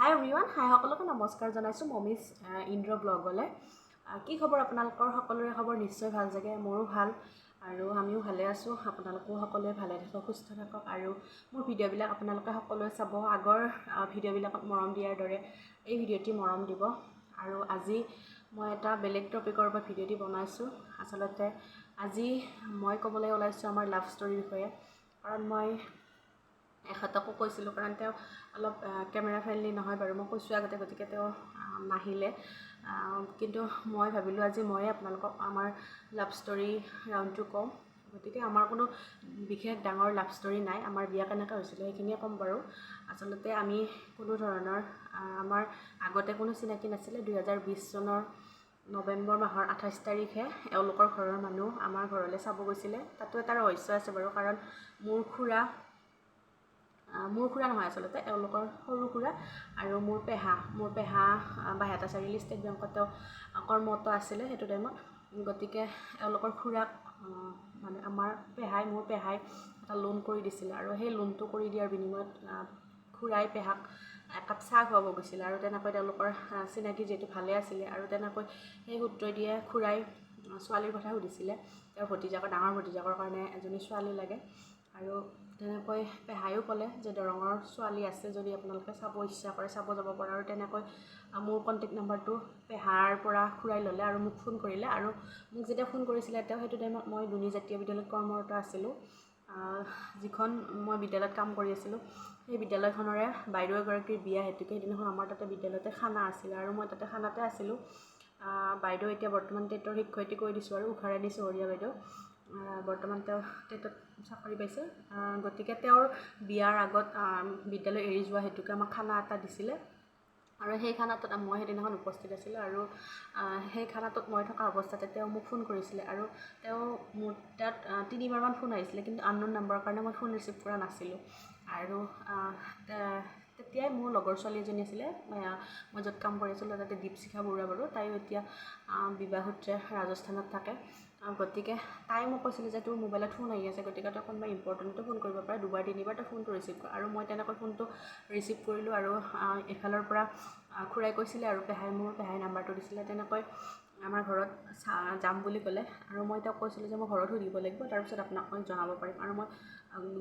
হাই everyone, হাই, সকলোকে নমস্কাৰ জনাইছোঁ মমিজ ইন্দ্ৰ ব্লগলৈ। কি খবৰ আপোনালোকৰ? সকলোৰে খবৰ নিশ্চয় ভাল চাগে। মোৰো ভাল আৰু আমিও ভালে আছোঁ। আপোনালোকো সকলোৱে ভালে থাকক, সুস্থ থাকক আৰু মোৰ ভিডিঅ'বিলাক আপোনালোকে সকলোৱে চাব। আগৰ ভিডিঅ'বিলাকত মৰম দিয়াৰ দৰে এই ভিডিঅ'টি মৰম দিব। আৰু আজি মই এটা বেলেগ টপিকৰ ওপৰত ভিডিঅ'টি বনাইছোঁ। আচলতে আজি মই ক'বলৈ ওলাইছোঁ আমাৰ লাভ ষ্টৰীৰ বিষয়ে, কাৰণ মই এখেতকো কৈছিলোঁ, কাৰণ তেওঁ অলপ কেমেৰা ফ্ৰেণ্ডলি নহয় বাৰু, মই কৈছোঁ আগতে, গতিকে তেওঁ নাহিলে। কিন্তু মই ভাবিলোঁ আজি ময়ে আপোনালোকক আমাৰ লাভ ষ্টৰী ৰাউণ্ডটো কওঁ। গতিকে আমাৰ কোনো বিশেষ ডাঙৰ লাভ ষ্টৰী নাই। আমাৰ বিয়া কেনেকৈ হৈছিলে সেইখিনিয়ে ক'ম বাৰু। আচলতে আমি কোনো ধৰণৰ আমাৰ আগতে কোনো চিনাকি নাছিলে। 2020 চনৰ নৱেম্বৰ মাহৰ 28 তাৰিখে এওঁলোকৰ ঘৰৰ মানুহ আমাৰ ঘৰলৈ চাব গৈছিলে। তাতো এটা ৰহস্য আছে বাৰু, কাৰণ মোৰ খুৰা, মোৰ খুৰা নহয়, আচলতে এওঁলোকৰ সৰু খুৰা আৰু মোৰ পেহা বাইহাটা চাৰিআলি ষ্টেট বেংকত তেওঁ কৰ্মৰত আছিলে সেইটো টাইমত। গতিকে এওঁলোকৰ খুৰাক মানে আমাৰ পেহাই, মোৰ পেহাই এটা লোন কৰি দিছিলে আৰু সেই লোনটো কৰি দিয়াৰ বিনিময়ত খুৰাই পেহাক একাপ চাহ খুৱাব গৈছিলে। আৰু তেনেকৈ তেওঁলোকৰ চিনাকি যিহেতু ভালে আছিলে আৰু তেনেকৈ সেই সূত্ৰইদিয়ে খুৰাই ছোৱালীৰ কথা সুধিছিলে। তেওঁৰ ভতিজাকৰ, ডাঙৰ ভতিজাকৰ কাৰণে এজনী ছোৱালী লাগে। আৰু তেনেকৈ পেহায়ো ক'লে যে দৰঙৰ ছোৱালী আছে যদি আপোনালোকে চাব ইচ্ছা কৰে, চাব যাব পাৰে। আৰু তেনেকৈ মোৰ কণ্টেক্ট নাম্বাৰটো পেহাৰ পৰা খুৰাই ল'লে আৰু মোক ফোন কৰিলে। আৰু মোক যেতিয়া ফোন কৰিছিলে তেওঁ, সেইটো টাইমত মই দুনী জাতীয় বিদ্যালয়ত কৰ্মৰত আছিলোঁ। যিখন মই বিদ্যালয়ত কাম কৰি আছিলোঁ, সেই বিদ্যালয়খনৰে বাইদেউ এগৰাকীৰ বিয়া হেতুকে সেইদিনাখন আমাৰ তাতে বিদ্যালয়তে খানা আছিলে আৰু মই তাতে খানাতে আছিলোঁ। বাইদেউ এতিয়া বৰ্তমান টেটৰ শিক্ষয়িত্ৰী কৰি দিছোঁ আৰু উষাৰাণী চহৰীয়া বাইদেউ, বৰ্তমান তেওঁ টেটত চাকৰি পাইছে। গতিকে তেওঁৰ বিয়াৰ আগত বিদ্যালয় এৰি যোৱা হেতুকে আমাক খানা এটা দিছিলে আৰু সেই খানাটোত মই সেইদিনাখন উপস্থিত আছিলোঁ। আৰু সেই খানাটোত মই থকা অৱস্থাতে তেওঁ মোক ফোন কৰিছিলে আৰু তেওঁ মোৰ তাত তিনিবাৰমান ফোন আহিছিলে, কিন্তু আননোন নাম্বাৰৰ কাৰণে মই ফোন ৰিচিভ কৰা নাছিলোঁ। আৰু তেতিয়াই মোৰ লগৰ ছোৱালী এজনী আছিলে, মই য'ত কাম কৰি আছিলোঁ তাতে, দীপশিখা বৰুৱা বাৰু, তাইও এতিয়া বিবাহসূত্ৰে ৰাজস্থানত থাকে। গতিকে তাই মোক কৈছিলে যে তোৰ মোবাইলত ফোন আহি আছে, গতিকে তই কোনোবা ইম্পৰ্টেণ্টটো ফোন কৰিব পাৰে, দুবাৰ তিনিবাৰ তই ফোনটো ৰিচিভ কৰ। আৰু মই তেনেকৈ ফোনটো ৰিচিভ কৰিলোঁ। আৰু এইফালৰ পৰা খুৰাই কৈছিলে আৰু পেহাই, মোৰ পেহাই নাম্বাৰটো দিছিলে। তেনেকৈ আমাৰ ঘৰত যাম বুলি ক'লে আৰু মই তেওঁক কৈছিলোঁ যে মই ঘৰত সুধিব লাগিব, তাৰপিছত আপোনাক মই জনাব পাৰিম। আৰু মই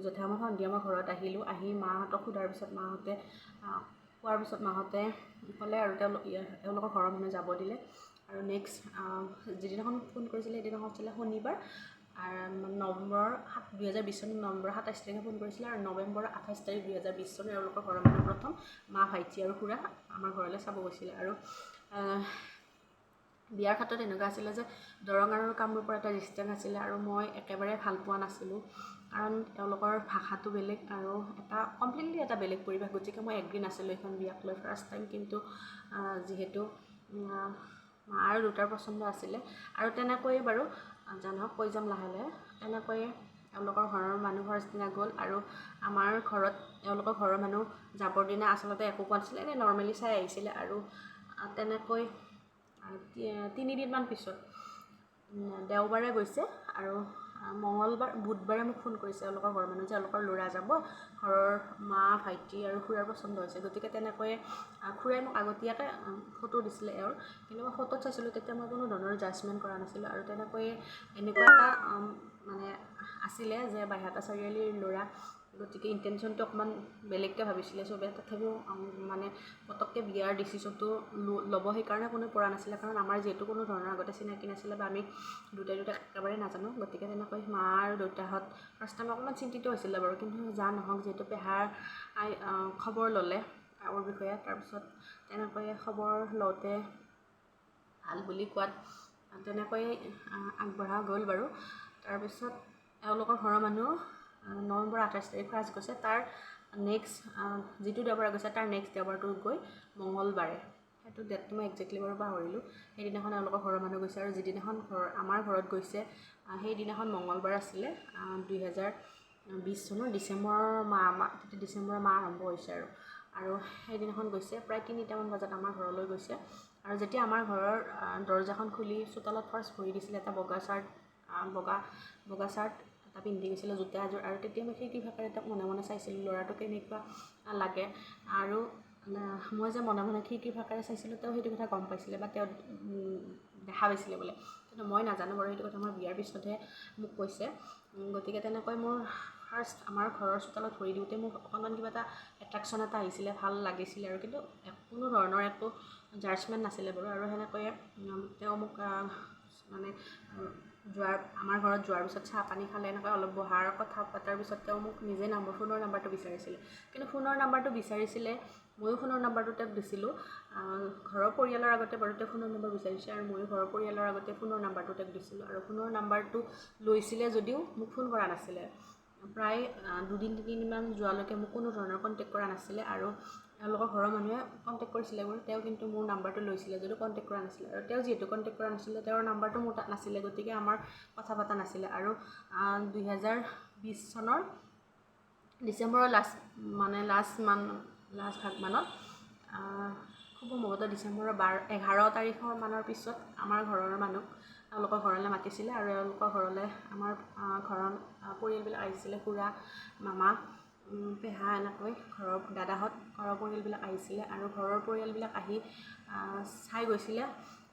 যথাসময়ত সন্ধিয়া মই ঘৰত আহিলোঁ। আহি মাহঁতক সোধাৰ পিছত, মাহঁতে কোৱাৰ পিছত, মাহঁতে ক'লে আৰু তেওঁলোক এওঁলোকৰ ঘৰৰ মানুহে যাব দিলে। আৰু নেক্সট যিদিনাখন ফোন কৰিছিলে সেইদিনাখন আছিলে শনিবাৰ, নৱেম্বৰৰ 7, 2020 চনৰ নৱেম্বৰৰ 27 তাৰিখে ফোন কৰিছিলে। আৰু নৱেম্বৰৰ 28 তাৰিখ 2020 চনৰ এওঁলোকৰ ঘৰৰ মানুহ প্ৰথম মা, ভাইটি আৰু খুৰা আমাৰ ঘৰলৈ চাব গৈছিলে। আৰু বিয়াৰ ক্ষেত্ৰত এনেকুৱা আছিলে যে দৰং আৰু কামৰূপৰ এটা ডিষ্টেঞ্চ আছিলে আৰু মই একেবাৰে ভাল পোৱা নাছিলোঁ, কাৰণ তেওঁলোকৰ ভাষাটো বেলেগ আৰু এটা কমপ্লিটলি এটা বেলেগ পৰিৱেশ। গতিকে মই এগ্ৰী নাছিলোঁ এইখন বিয়াক লৈ ফাৰ্ষ্ট টাইম। কিন্তু যিহেতু মা আৰু দেউতাৰ পচন্দ আছিলে আৰু তেনেকৈয়ে বাৰু জানক কৈ যাম লাহে লাহে, তেনেকৈয়ে এওঁলোকৰ ঘৰৰ মানুহ ফাৰ্ষ্ট দিনা গ'ল। আৰু আমাৰ ঘৰত এওঁলোকৰ ঘৰৰ মানুহ যাবৰ দিনা আচলতে একো কোৱা নাছিলে, এনেই নৰ্মেলি চাই আহিছিলে। আৰু তেনেকৈ তিনিদিনমান পিছত দেওবাৰে গৈছে আৰু মঙলবাৰ, বুধবাৰে মোক ফোন কৰিছে এওঁলোকৰ ঘৰৰ মানুহ যে এওঁলোকৰ ল'ৰা যাব, ঘৰৰ মা, ভাইটি আৰু খুৰাৰ পচন্দ হৈছে। গতিকে তেনেকৈয়ে খুৰাই মোক আগতীয়াকৈ ফটো দিছিলে এওঁৰ, কিন্তু মই ফটোত চাইছিলোঁ, তেতিয়া মই কোনো ধৰণৰ জাজমেণ্ট কৰা নাছিলোঁ। আৰু তেনেকৈয়ে এনেকুৱা এটা মানে আছিলে যে বাইহাটা চাৰিআলিৰ ল'ৰা, গতিকে ইণ্টেনশ্যনটো অকণমান বেলেগকৈ ভাবিছিলে চবে। তথাপিও মানে পটককৈ বিয়াৰ ডিচিশ্যনটো ল'ব সেইকাৰণে কোনো পৰা নাছিলে, কাৰণ আমাৰ যিহেতু কোনো ধৰণৰ আগতে চিনাকি নাছিলে বা আমি দুটাই দুটাক একেবাৰে নাজানো। গতিকে তেনেকৈ মা আৰু দেউতাহঁত ফাৰ্ষ্ট টাইম অকণমান চিন্তিত হৈছিলে বাৰু। কিন্তু যা নহওক, যিহেতু পেহাৰ খবৰ ল'লে এওঁৰ বিষয়ে, তাৰপিছত তেনেকৈয়ে খবৰ লওঁতে ভাল বুলি কোৱাত তেনেকৈয়ে আগবঢ়া গ'ল বাৰু। তাৰপিছত এওঁলোকৰ ঘৰৰ মানুহ নৱেম্বৰ 28 তাৰিখ ফাৰ্ষ্ট গৈছে। তাৰ নেক্সট যিটো দেওবাৰে গৈছে, তাৰ নেক্সট দেওবাৰটো গৈ মঙলবাৰে, সেইটো ডেটটো মই একজেক্টলি বাৰু পাহৰিলোঁ, সেইদিনাখন এওঁলোকৰ ঘৰৰ মানুহ গৈছে। আৰু যিদিনাখন ঘৰ আমাৰ ঘৰত গৈছে, সেইদিনাখন মঙলবাৰ আছিলে, 2020 চনৰ ডিচেম্বৰ মাহ, তেতিয়া ডিচেম্বৰৰ মাহ আৰম্ভ হৈছে। আৰু সেইদিনাখন গৈছে প্ৰায় 3টামান বজাত আমাৰ ঘৰলৈ গৈছে। আৰু যেতিয়া আমাৰ ঘৰৰ দৰ্জাখন খুলি চোতালত ফাৰ্ষ্ট ভৰি দিছিলে, এটা বগা চাৰ্ট, বগা বগা চাৰ্ট এটা পিন্ধি গৈছিলে, জোতা এযোৰ। আৰু তেতিয়া মই খিৰিকীৰ ফাঁকেৰে তেওঁক মনে মনে চাইছিলোঁ, ল'ৰাটো কেনেকুৱা লাগে। আৰু মই যে মনে মনে খিৰিকীৰ ফাঁকেৰে চাইছিলোঁ, তেওঁ সেইটো কথা গম পাইছিলে বা তেওঁ দেখা পাইছিলে বোলে, কিন্তু মই নাজানো বাৰু সেইটো কথা, মই বিয়াৰ পিছতহে মোক কৈছে। গতিকে তেনেকৈ মোৰ ফাৰ্ষ্ট আমাৰ ঘৰৰ চোতালত ভৰি দিওঁতে মোৰ অকণমান কিবা এটা এট্ৰেকশ্যন এটা আহিছিলে, ভাল লাগিছিলে আৰু, কিন্তু কোনো ধৰণৰ একো জাজমেণ্ট নাছিলে বাৰু। আৰু সেনেকৈয়ে তেওঁ মোক মানে যোৱাৰ আমাৰ ঘৰত যোৱাৰ পিছত চাহ পানী খালে, এনেকৈ অলপ বহাৰ কথা পতাৰ পিছত তেওঁ মোক নিজে ফোনৰ নাম্বাৰটো বিচাৰিছিলে। কিন্তু ফোনৰ নাম্বাৰটো বিচাৰিছিলে, ময়ো ফোনৰ নাম্বাৰটো তেওঁক দিছিলোঁ। ঘৰৰ পৰিয়ালৰ আগতে বাৰু তেওঁ ফোনৰ নাম্বাৰ বিচাৰিছে আৰু ময়ো ঘৰৰ পৰিয়ালৰ আগতে ফোনৰ নাম্বাৰটো তেওঁক দিছিলোঁ। আৰু ফোনৰ নাম্বাৰটো লৈছিলে যদিও মোক ফোন কৰা নাছিলে। প্ৰায় 2 দিন 3 দিনমান যোৱালৈকে মোক কোনো ধৰণৰ কণ্টেক্ট কৰা নাছিলে। আৰু এওঁলোকৰ ঘৰৰ মানুহে কণ্টেক্ট কৰিছিলে বাৰু তেওঁ, কিন্তু মোৰ নাম্বাৰটো লৈছিলে যদিও কণ্টেক্ট কৰা নাছিলে। আৰু তেওঁ যিহেতু কণ্টেক্ট কৰা নাছিলে, তেওঁৰ নাম্বাৰটো মোৰ তাত নাছিলে, গতিকে আমাৰ কথা পতা নাছিলে। আৰু 2020 চনৰ ডিচেম্বৰৰ লাষ্ট মানে লাষ্ট ভাগমানত, খুব সম্ভৱতঃ ডিচেম্বৰৰ 11 তাৰিখৰ মানৰ পিছত আমাৰ ঘৰৰ মানুহ এওঁলোকৰ ঘৰলৈ মাতিছিলে। আৰু এওঁলোকৰ ঘৰলৈ আমাৰ ঘৰৰ পৰিয়ালবিলাক আহিছিলে, খুৰা, মামা, পেহা, এনেকৈ ঘৰৰ দাদাহঁত, ঘৰৰ পৰিয়ালবিলাক আহিছিলে। আৰু ঘৰৰ পৰিয়ালবিলাক আহি চাই গৈছিলে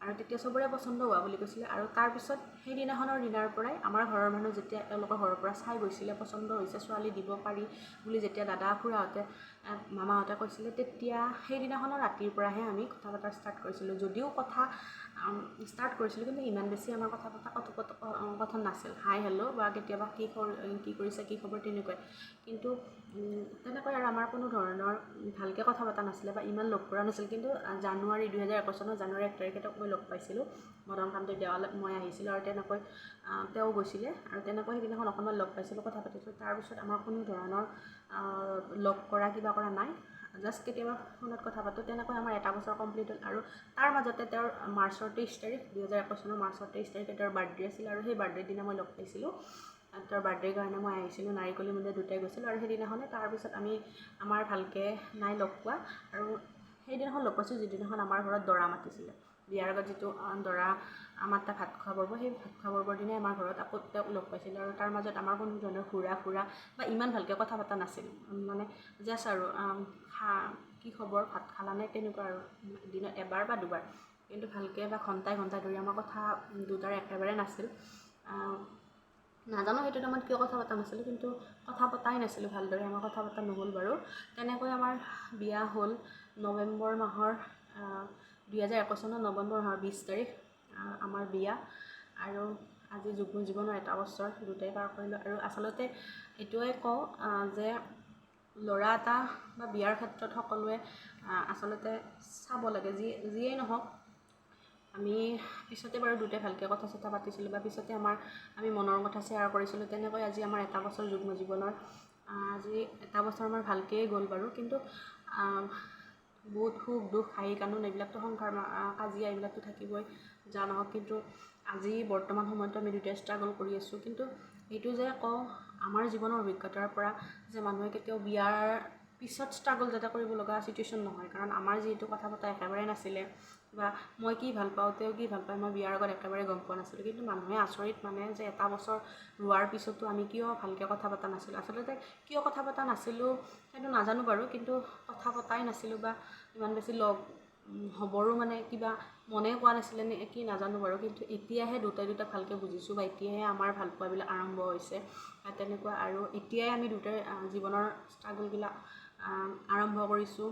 আৰু তেতিয়া চবৰে পচন্দ হোৱা বুলি কৈছিলে। আৰু তাৰপিছত সেইদিনাখনৰ দিনাৰ পৰাই আমাৰ ঘৰৰ মানুহ যেতিয়া এওঁলোকৰ ঘৰৰ পৰা চাই গৈছিলে, পচন্দ হৈছে, ছোৱালী দিব পাৰি বুলি যেতিয়া দাদা, খুৰাহঁতে, মামাহঁতে কৈছিলে, তেতিয়া সেইদিনাখনৰ ৰাতিৰ পৰাহে আমি কথা পতা ষ্টাৰ্ট কৰিছিলোঁ। যদিও কথা ষ্টাৰ্ট কৰিছিলোঁ, কিন্তু ইমান বেছি আমাৰ কথা পতা কথোপকথন নাছিল। হাই, হেল্ল' বা কেতিয়াবা কি কৰিছে, কি খবৰ, তেনেকুৱাই। কিন্তু তেনেকৈ আৰু আমাৰ কোনো ধৰণৰ ভালকৈ কথা পতা নাছিলে বা ইমান লগ কৰা নাছিল। কিন্তু জানুৱাৰী 2021 চনৰ জানুৱাৰী 1 তাৰিখে তেওঁক মই লগ পাইছিলোঁ। মদন কামদেৱ দেৱালয়ত মই আহিছিলোঁ আৰু তেনেকৈ তেওঁ গৈছিলে আৰু তেনেকৈ সেইদিনাখন অকণমান লগ পাইছিলোঁ, কথা পাতিছিলোঁ। তাৰপিছত আমাৰ কোনো ধৰণৰ লগ কৰা, কিবা কৰা নাই, জাষ্ট কেতিয়াবা ফোনত কথা পাতোঁ। তেনেকৈ আমাৰ এটা বছৰ কমপ্লিট হ'ল। আৰু তাৰ মাজতে তেওঁৰ মাৰ্চৰ 23 তাৰিখ, 2021 চনৰ মাৰ্চৰ 23 তাৰিখে তেওঁৰ বাৰ্থডে আছিল আৰু সেই বাৰ্থডেৰ দিনা মই লগ পাইছিলোঁ। তেওঁৰ বাৰ্থডেৰ কাৰণে মই আহিছিলোঁ, নাৰিকলি মন্দিৰ দুয়োটাই গৈছিলোঁ আৰু সেইদিনাখনে। তাৰপিছত আমি আমাৰ ভালকৈ নাই লগ পোৱা। আৰু সেইদিনাখন লগ পাইছোঁ যিদিনাখন আমাৰ ঘৰত দৰা মাতিছিলে। বিয়াৰ আগত যিটো দৰা মাতা ভাত খোৱা পৰ্ব, সেই ভাত খোৱা পৰ্বৰ দিনাই আমাৰ ঘৰত আকৌ তেওঁক লগ পাইছিলোঁ। আৰু তাৰ মাজত আমাৰ কোনো ধৰণৰ ঘূৰা ফুৰা বা ইমান ভালকৈ কথা পতা নাছিল, মানে জাষ্ট আৰু কি খবৰ, ভাত খালানে, তেনেকুৱা আৰু দিনত এবাৰ বা দুবাৰ। কিন্তু ভালকৈ বা ঘণ্টাই ঘণ্টাই ধৰি আমাৰ কথা দুটাৰ একেবাৰে নাছিল। নাজানো সেইটো টাইমত কিয় কথা পতা নাছিলোঁ, কিন্তু কথা পতাই নাছিলোঁ ভালদৰে, আমাৰ কথা পতা নহ'ল বাৰু। তেনেকৈ আমাৰ বিয়া হ'ল নৱেম্বৰ মাহৰ, 2021 চনৰ নৱেম্বৰ মাহৰ 20 তাৰিখ আমাৰ বিয়া। আৰু আজি যুগ্ম জীৱনৰ এটা বছৰ দুটাই পাৰ কৰিলোঁ। আৰু আচলতে এইটোৱে কওঁ যে ল'ৰা এটা বা বিয়াৰ ক্ষেত্ৰত সকলোৱে আচলতে চাব লাগে, যিয়েই নহওক। আমি পিছতে বাৰু দুটাই ভালকৈ কথা চথা পাতিছিলোঁ বা পিছতে আমি মনৰ কথা শ্বেয়াৰ কৰিছিলোঁ। তেনেকৈ আজি আমাৰ এটা বছৰ যুগ্ম জীৱনৰ, আজি এটা বছৰ আমাৰ ভালকৈয়ে গ'ল বাৰু। কিন্তু বহুত সুখ দুখ, হাঁহি কান্দোন, এইবিলাকতো সংসাৰ, কাজিয়া, এইবিলাকতো থাকিবই, যা নহওক। কিন্তু আজি বৰ্তমান সময়তো আমি দুয়োটাই ষ্ট্ৰাগল কৰি আছোঁ। কিন্তু এইটো যে কওঁ আমাৰ জীৱনৰ অভিজ্ঞতাৰ পৰা যে মানুহে কেতিয়াও বিয়াৰ পিছত ষ্ট্ৰাগল যাতে কৰিব লগা চিটুৱেশ্যন নহয়। কাৰণ আমাৰ যিহেতু কথা পতা একেবাৰে নাছিলে বা মই কি ভাল পাওঁ, তেওঁ কি ভাল পায়, মই বিয়াৰ আগত একেবাৰে গম পোৱা নাছিলোঁ। কিন্তু মানুহে আচৰিত মানে যে এটা বছৰ ৰোৱাৰ পিছতো আমি কিয় ভালকৈ কথা পতা নাছিলোঁ। আচলতে কিয় কথা পতা নাছিলোঁ সেইটো নাজানো বাৰু, কিন্তু কথা পতাই নাছিলোঁ বা ইমান বেছি লগ হ'বৰো মানে কিবা মনে কোৱা নাছিলে নে কি নাজানো বাৰু। কিন্তু এতিয়াহে দুটাই দুটাক ভালকৈ বুজিছোঁ বা এতিয়াহে আমাৰ ভালপোৱাবিলাক আৰম্ভ হৈছে তেনেকুৱা। আৰু এতিয়াই আমি দুটাই জীৱনৰ ষ্ট্ৰাগলবিলাক আৰম্ভ কৰিছোঁ।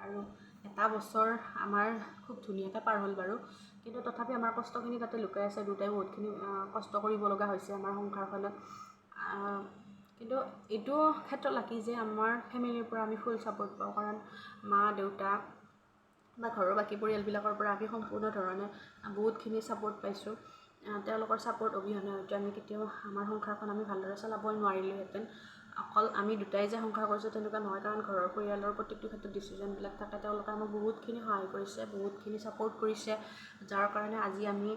আৰু এটা বছৰ আমাৰ খুব ধুনীয়াকৈ পাৰ হ'ল বাৰু, কিন্তু তথাপি আমাৰ কষ্টখিনি তাতে লুকাই আছে। দুটাই বহুতখিনি কষ্ট কৰিব লগা হৈছে আমাৰ সংসাৰখনত। কিন্তু এইটো ক্ষেত্ৰত লাকি যে আমাৰ ফেমিলিৰ পৰা আমি ফুল ছাপোৰ্ট পাওঁ, কাৰণ মা দেউতা বা ঘৰৰ বাকী পৰিয়ালবিলাকৰ পৰা আমি সম্পূৰ্ণ ধৰণে বহুতখিনি ছাপোৰ্ট পাইছোঁ। তেওঁলোকৰ ছাপোৰ্ট অবিহনে হয়তো আমি কেতিয়াও আমাৰ সংসাৰখন আমি ভালদৰে চলাবই নোৱাৰিলোঁহেঁতেন। অকল আমি দুটাই যে সংসাৰ কৰিছোঁ তেনেকুৱা নহয়, কাৰণ ঘৰৰ পৰিয়ালৰ প্ৰত্যেকটো ক্ষেত্ৰত ডিচিশ্যনবিলাক থাকে। তেওঁলোকে আমাক বহুতখিনি সহায় কৰিছে, বহুতখিনি ছাপোৰ্ট কৰিছে, যাৰ কাৰণে আজি আমি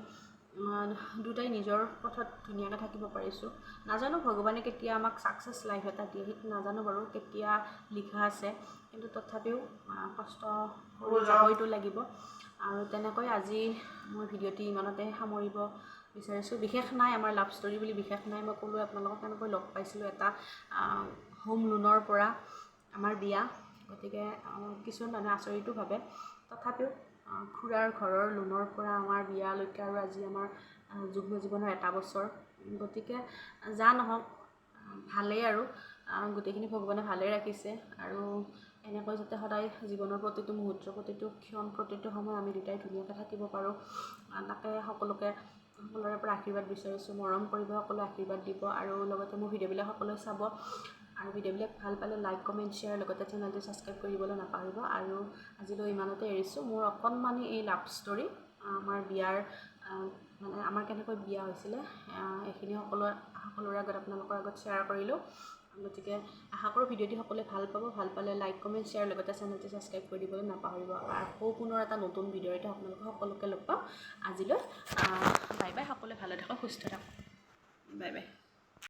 দুটাই নিজৰ পথত ধুনীয়াকৈ থাকিব পাৰিছোঁ। নাজানো ভগৱানে কেতিয়া আমাক ছাকচেছ লাইফ এটা দিয়ে, সেইটো নাজানো বাৰু কেতিয়া লিখা আছে, কিন্তু তথাপিও কষ্ট কৰি যাবইতো লাগিব। আৰু তেনেকৈ আজি মই ভিডিঅ'টি ইমানতে সামৰিব বিচাৰিছোঁ। বিশেষ নাই, আমাৰ লাভ ষ্টৰী বুলি বিশেষ নাই। মই ক'লোৱে আপোনালোকক কেনেকৈ লগ পাইছিলোঁ, এটা হোম লোনৰ পৰা আমাৰ বিয়া। গতিকে কিছুমান মানুহে আচৰিতো ভাবে। তথাপিও খুৰাৰ ঘৰৰ লোনৰ পৰা আমাৰ বিয়ালৈকে আৰু আজি আমাৰ যুগ্ম জীৱনৰ এটা বছৰ। গতিকে যা নহওক, ভালেই আৰু গোটেইখিনি ভগৱানে ভালেই ৰাখিছে আৰু এনেকৈ যাতে সদায় জীৱনৰ প্ৰতিটো মুহূৰ্ত, প্ৰতিটো ক্ষণ, প্ৰতিটো সময় আমি দুটাই ধুনীয়াকৈ থাকিব পাৰোঁ, তাকে সকলোৰে পৰা আশীৰ্বাদ বিচাৰিছোঁ। মৰম কৰিব সকলোৱে, আশীৰ্বাদ দিব আৰু লগতে মোৰ ভিডিঅ'বিলাক সকলোৱে চাব আৰু ভিডিঅ'বিলাক ভাল পালে লাইক, কমেণ্ট, শ্বেয়াৰ, লগতে চেনেলটো ছাবস্ক্ৰাইব কৰি দিবলৈ নাপাহৰিব। আৰু আজিলৈ ইমানতে এৰিছোঁ। মোৰ অকণমানি এই লাভ ষ্টৰী, আমাৰ বিয়াৰ, মানে আমাৰ কেনেকৈ বিয়া হৈছিলে, এইখিনি সকলোৰে আগত, আপোনালোকৰ আগত শ্বেয়াৰ কৰিলোঁ। গতিকে আশা কৰোঁ ভিডিঅ'টি সকলোৱে ভাল পাব। ভাল পালে লাইক, কমেণ্ট, শ্বেয়াৰ, লগতে চেনেলটো ছাবস্ক্ৰাইব কৰি দিবলৈ নাপাহৰিব। আকৌ পুনৰ এটা নতুন ভিডিঅ'ৰ সৈতে আপোনালোকক সকলোকে লগ পাম। আজিলৈ বাই বাই। সকলোৱে ভালে থাকক, সুস্থ থাকক। Bye bye.